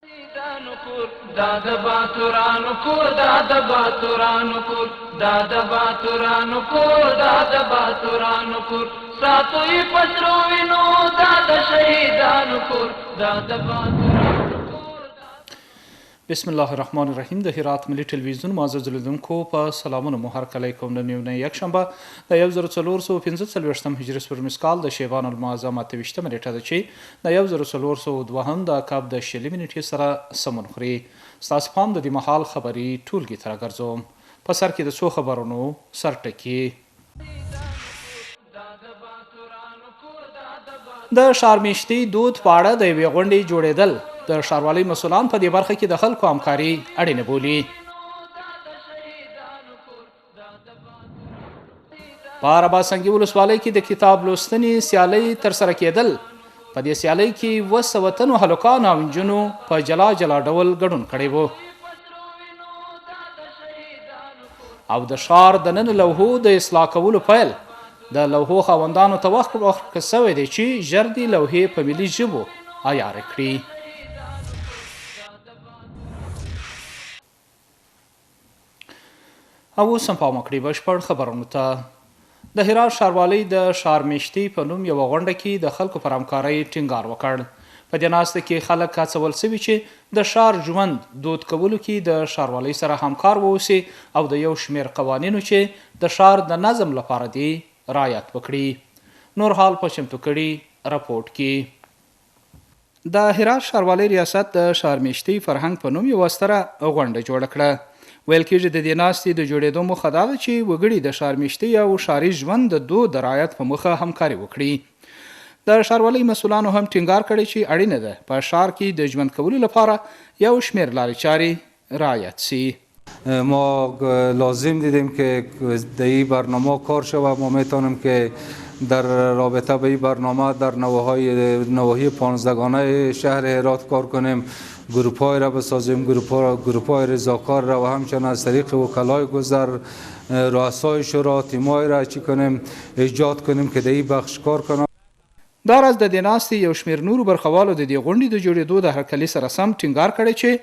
دا د باتورانو کور، دا د باتورانو کور، دا د باتورانو کور، دا د باتورانو کور، ساتو یې پسرو وینو، دا د شهیدانو کور، دا د باتورانو کور. بسم الله الرحمن الرحیم. د هرات ملي ټلویزیون معزز لیدونکو، په سلامونو مو هرکلی کوم. نن یو نه یکشنبه د 1445 هجري سپوږمیز کال د شعبان المعظم 28مه نیټه ده چې د 1402 د کب د 20مې نیټې سره سمون خوري. ستاسو پام د دې مهال خبري ټولګې ته راګرځوم. په سر کې د څو خبرونو سرټکي: د ښارمیشتۍ دود په اړه د یوې غونډې جوړېدل، د ښاروالۍ مسولان په دې برخه کې د خلکو همکاري اړینه بولي. په رباسنګي ولسوالۍ کې د کتاب لوستنې سیالۍ ترسره کېدل، په دې سیالۍ کې 700 تنو هلکانو او نجونو په جلا جلا ډول ګډون کړی وو. او د ښار د نن لوحو د اصلاح کولو پیل، د لوحو خاوندانو ته وخت ورکړل شوی دی چې ژر دې لوحې په ملي ژبو عیارې کړي. او اوس هم پام وکړئ بشپړ خبرونو ته. د هرات ښاروالۍ د ښار میشتۍ په نوم یوه غونډه کې د خلکو پر همکارۍ ټینګار وکړ. په دې ناسته کې خلک هڅول شوي چې د ښار ژوند دود کولو کې د ښاروالۍ سره همکار واوسي او د یو شمېر قوانینو چې د ښار د نظم لپاره دي رعایت وکړي. نور حال په چمتو کړي رپوټ کې. د هرات ښاروالۍ ریاست د ښارمیشتۍ فرهنګ په نوم یوه ستره غونډه جوړه کړه. ویل کېږي د دې ناستې د جوړېدو موخه دا ده چې وګړي د ښارمیشتۍ او ښاري ژوند د دود د رعایت په موخه همکاري وکړي. د ښاروالۍ مسولانو هم ټینګار کړی چې اړینه ده په ښار کې د ژوند کولو لپاره یو شمېر لارې چارې رعایت شي. ما لازم دیدیم که در این برنامه کار شود. ما میتونیم که در رابطه به این برنامه در نواحی پانزدگانه شهر هرات کار کنیم، گروپ های را بسازیم، گروپ های رضاکار را و همچنین از طریق وکلای گذر، رؤسای شورا، تیمای را چی کنیم، ایجاد کنیم که در این بخش کار کنند. دا راز د دې ناستې یو شمېر نورو برخوالو د دې غونډې د جوړېدو د هرکلي سره سم ټینګار کړی چې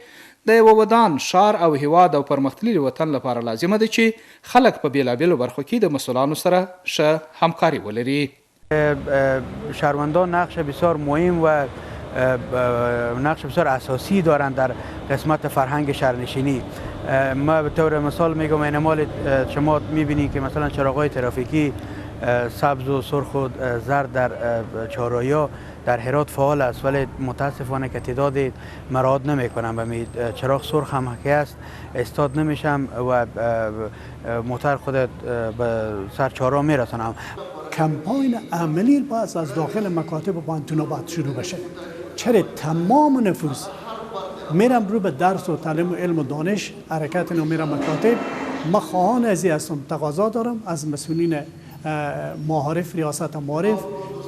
د یوه ودان ښار او هېواد او پرمختللي وطن لپاره لازمه ده چې خلک په بېلابېلو برخو کې د مسولانو سره ښه همکاري ولري. شهروندان نقش بسیار مهم و نقش بسیار اساسی دارند در قسمت فرهنگ شهرنشینی. ما به طور مثال میگم، این مال شما میبینید که مثلا چراغ‌های ترافیکی سبز و سرخ و زرد در چهارراهی‌ها در هرات فعال است، ولی متاسفانه که تعداد مراعات نمیکنن و می چراغ سرخ هم که است استاد نمیشم و موتر خود به سر چهارراه میرسانم. کمپاین عملی باید از داخل مکاتب و پوهنتونا باید شروع بشه. چرا تمام نفوس میرم رو به درس و تعلیم و علم و دانش حرکت اینو میرم مکاتب. ما خواهان ازی هستم، تقاضا دارم از مسئولین معارف، ریاست معارف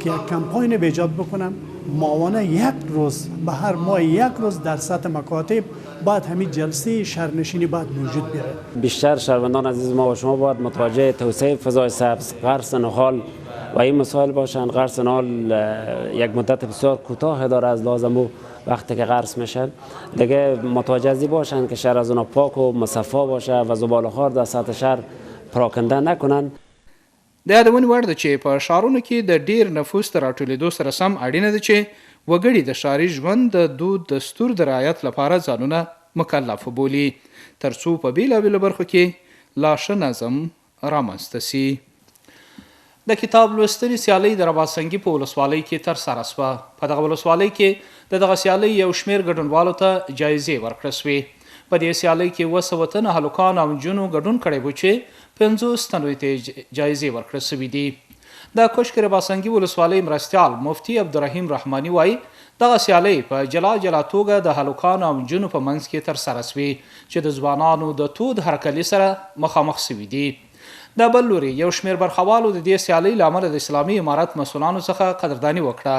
که یک کمپاین به ایجاد بکنم. ماهانه یک روز، به هر ماه یک روز در سطح مکاتب باید همین جلسه شهرنشینی باید موجود بیاید. بیشتر شهروندان عزیز ما و شما باید متوجه توسعه فضای سبز، غرس نهال و این مسائل باشند. غرس نهال یک مدت بسیار کوتاه داره، از لازم او وقتی که غرس میشن دیگه متوجه ازی باشند که شهر از اونا پاک و مصفا باشه و زباله خوار در سطح شهر پراکنده نکنند. د یادونې وړ ده چې په ښارونو کې د ډېر نفوس د راټولېدو سره سم اړینه ده چې وګړي د ښاري ژوند د دود دستور د رعایت لپاره ځانونه مکلف وبولي ترڅو په بېلابېلو برخو کې لا ښه نظم رامنځته شي. د کتاب لوستنې سیالۍ د رباط سنګي په ولسوالۍ کې ترسره شوه. په دغه ولسوالۍ کې د دغه سیالۍ یو شمېر ګډونوالو ته جایزې ورکړل شوې. په دې سیالۍ کې 700 تنه هلکانو او نجونو ګډون کړی و چې 50 تنو ته جایزې ورکړل شوې دي. د کشک رباط سنګي ولسوالۍ مرستیال مفتي عبدالرحیم رحماني وایي، دغه سیالۍ په جلا جلا توګه د هلکانو او نجونو په منځ کې ترسره شوې چې د ځوانانو د تود هرکلي سره مخامخ شوي دي. د بل لوري یو شمېر برخوالو د دې سیالۍ له امله د اسلامي امارت مسولانو څخه قدرداني وکړه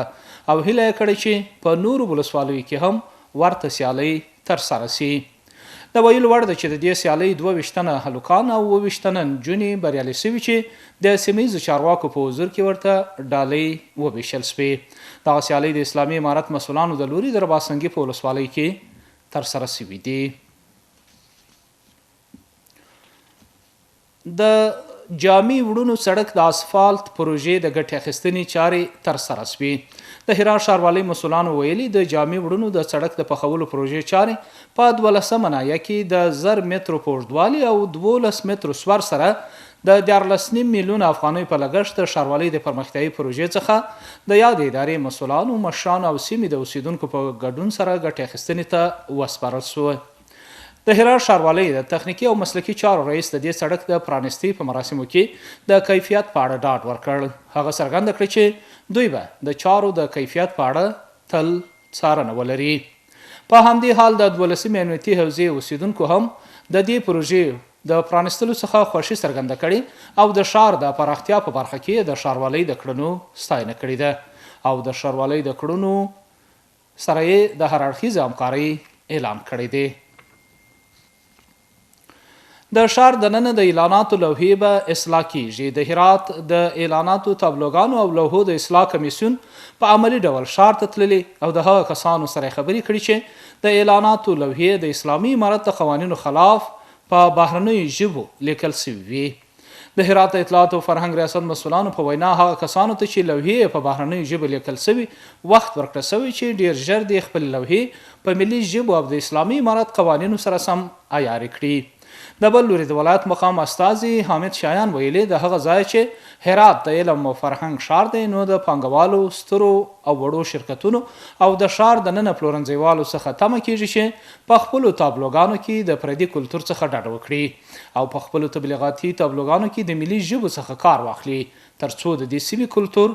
او هیله یې کړې چې په نورو ولسوالیو کې هم ورته سیالۍ ترسره شي. د ویلو وړ ده چې د دې سیالۍ 22 تنه هلکان او 27 تنه نجونې بریالي شوي چې د سیمه ییزو چارواکو په حضور کې ورته ډالۍ وویشل شوې. دغه سیالۍ د اسلامي امارت مسولانو د لوري د رباط سنګي په ولسوالۍ کې ترسره شوي دي. د جامي وړونو سړک د اسفالت پروژې د ګټې اخیستنې چارې ترسره شوې. د هرات ښاروالۍ مسولانو ویلي، د جامي وړونو د سړک د پخولو پروژې چارې په 12مه ناحیه کې د 1000 مترو په اوږدوالي او 12 مترو سور سره د 13.5 میلیونه افغانیو په لګښت د ښاروالۍ د پرمختیایي پروژې څخه د یادې ادارې مسولانو، مشرانو او سیمې د اوسیدونکو په ګډون سره ګټې اخیستنې ته وسپارل شوه. د هرات ښاروالۍ د تخنیکي او مسلکي چارو رئیس د دې سړک د پرانیستې په مراسمو کې د کیفیت په اړه ډاډ ورکړ. هغه څرګنده کړه چې دوی به د چارو د کیفیت په اړه تل څارنه ولري. په همدې حال د 12مې امنیتي حوزې اوسیدونکو هم د دې پروژې د پرانیستلو څخه خوښي څرګنده کړې او د ښار د پراختیا په برخه کې د ښاروالۍ د کړنو ستاینه کړې ده او د ښاروالۍ د کړنو سره یې د هر اړخیزې همکارۍ اعلان کړی دی. د ښار دننه د اعلاناتو لوحې به اصلاح کیږي. د هرات د اعلاناتو تابلوګانو او لوحو د اصلاح کمیسیون په عملي ډول ښار ته تللي او د هغه کسانو سره خبرې کړي چې د اعلاناتو لوحې د اسلامي امارت د قوانینو خلاف په بهرنیو ژبو لیکل شوي وي. د هرات د اطلاعاتو او فرهنګ ریاست مسولانو په وینا، هغه کسانو ته چې لوحې یې په بهرنیو ژبو لیکل شوي، وخت ورکړل شوی چې ډېر ژر دې خپلې لوحې په ملي ژبو او د اسلامي امارت قوانینو سره سم عیارې کړي. د بل لوري د ولایت مقام استازي حامد شایان ویلي، د هغه ځایه چې هرات د علم او فرهنګ ښار دی، نو د پانګوالو، سترو او وړو شرکتونو او د ښار د ننه پلورنځیوالو څخه تمه کېږي چې په خپلو تابلوګانو کې د پردي کلتور څخه ډډه وکړي او په خپلو تبلیغاتي تابلوګانو کې د ملي ژبو څخه کار واخلي، ترڅو د دې سیمې کلتور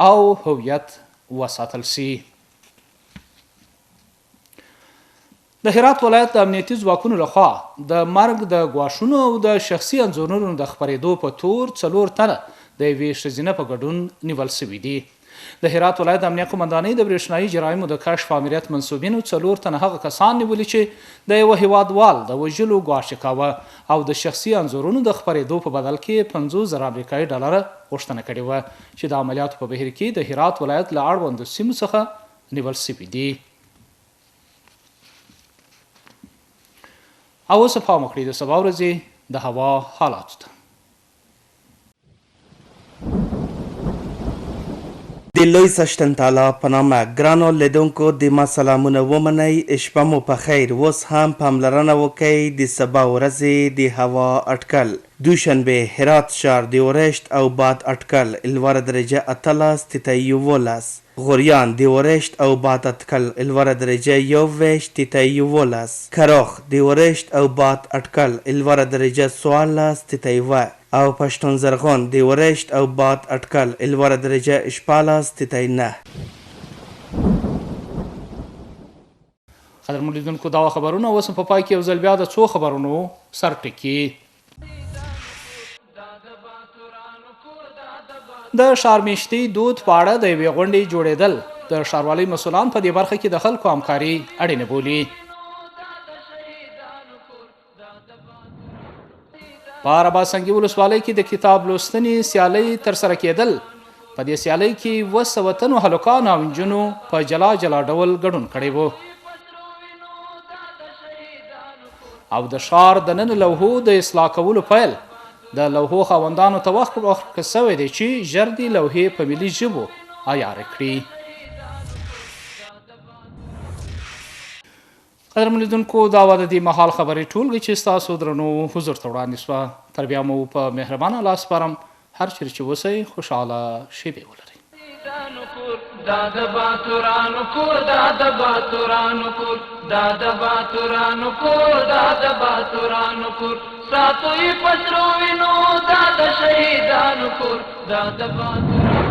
او هویت وساتل شي. د هرات ولایت د امنیتي ځواکونو لخوا د مرګ د ګواښونو او د شخصي انځورونو د خپرېدو په تور 4 تنه د یوې ښځینه په ګډون نیول شوي دي. د هرات ولایت د امنیه قومندانۍ د برېښنايي جرایمو د کشف آمریت منسوبینو 4 تنه هغه کسان نیولي چې د یوه هیوادوال د وژلو ګواښ یې کاوه او د شخصي انځورونو د خپرېدو په بدل کې یې 50,000 امریکایي ډالره غوښتنه کړې وه چې د عملیاتو په بهیر کې د هرات ولایت له اړوندو سیمو څخه نیول شوي دي. او اوس پام وکړئ د سبا ورځې د هوا حالاتو ته. د لوی څښتن تعالی په نامه ګرانو لیدونکو د ما سلامونه ومنئ، شپه مو په خیر. اوس هم پاملرنه وکړئ د سبا ورځې د هوا اټکل. دوشنبه، هرات ښار د اورښت او باد اټکل، لوړه درجه 18 تیته 11. غوریان د اورښت او باد اټکل، لوړه درجه 21 تیته 11. کراخ د اورښت او باد اټکل، لوړه درجه 14 تیته 1. او پښتون زرغون د اورښت او باد اټکل، لوړه درجه 16 تیته 9. قدرمن لیدونکو، دا خبرونه اوس په پای کې یو ځل بیا د څو خبرونو سرټکي. د ښارمیشتۍ دود په اړه د یوې غونډې جوړېدل، د ښاروالۍ مسولان په دې برخه کې د خلکو همکاري اړینه بولي. په رباسنګي ولسوالۍ کې د کتاب لوستنې سیالۍ ترسره کېدل. په دې سیالۍ کې 700 تنو هلکانو او نجونو په جلا جلا ډول ګډون کړی وو. او د ښار د ننه لوحو د اصلاح کولو پیل د لوحو خاوندانو ته وخت ورکړل شوی دی چې ژر دې لوحې په ملي ژبو عیارې کړي. قدرمن لیدونکو، دا وه د دې مهال خبرې ټولګې چې ستاسو درنو حضور ته وړاندې شوه. تر بیا مو په مهربانه الله سپارم. هر چېرې چې اوسئ خوشحاله شېبې ولرئ. دا د باتورانو کور، دا د باتورانو کور، دا د باتورانو کور، دا د باتورانو کور، ساتو یې په سرو وینو، دا د شهیدانو کور، دا د باتورانو.